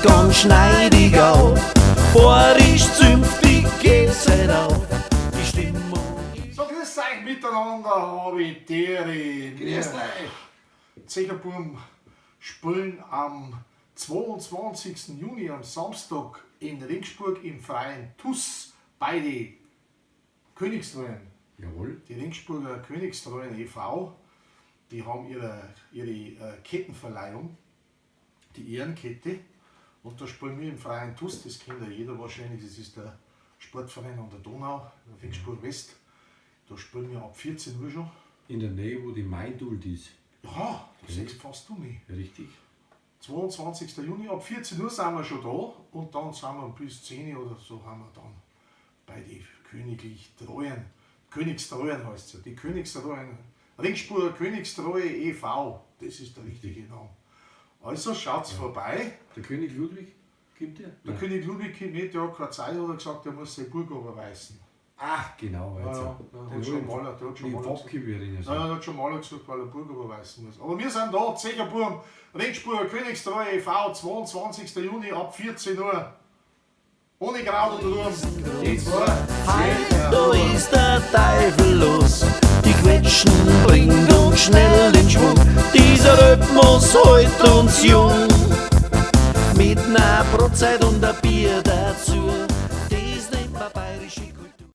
ganz schneidig auf. Bohrisch zünftig geht's heut auf. Die Stimmung So, grüß euch miteinander, habe ich Dere. Grüß euch. Zecherburm spielen am 22. Juni, am Samstag in Regensburg im Freien TuS bei die Königstreuen. Jawohl. Die Regensburger Königstreuen e.V., die haben ihre Kettenverleihung, die Ehrenkette. Und da spielen wir im Freien TuS, das kennt ja jeder wahrscheinlich, das ist der Sportverein an der Donau, Regensburg West. Da spielen wir ab 14 Uhr schon. In der Nähe, wo die Maiduld ist. Ja, da siehst fast du mich. Richtig? 22. Juni, ab 14 Uhr sind wir schon da und dann sind wir bis 10 Uhr oder so haben wir dann bei den Königlich Treuen, Königstreuen heißt es ja, die Königstreuen, Regensburger Königstreue e.V., das ist der richtige Name. Also schaut's vorbei. Der König Ludwig gibt der? Der Nein. König Ludwig kommt nicht, der hat keine Zeit, hat er gesagt, der muss sein Burg überweisen. Ach, genau. Ja, Jetzt. ja, der hat schon mal, der hat schon Den mal Wapke würde ich Ja, sagen. der hat schon mal gesagt, weil er Burg überweisen muss. Aber wir sind da, Zecherburm, Regensburger Königstreue e.V., 22. Juni ab 14 Uhr. Ohne Kraut und Ruhm. Die zwei. Da ist der Teufel los. Die Quetschen bringt uns schnell den Schwung. Dieser Rhythmus hält uns jung. Mit ner Brotzeit und a Bier.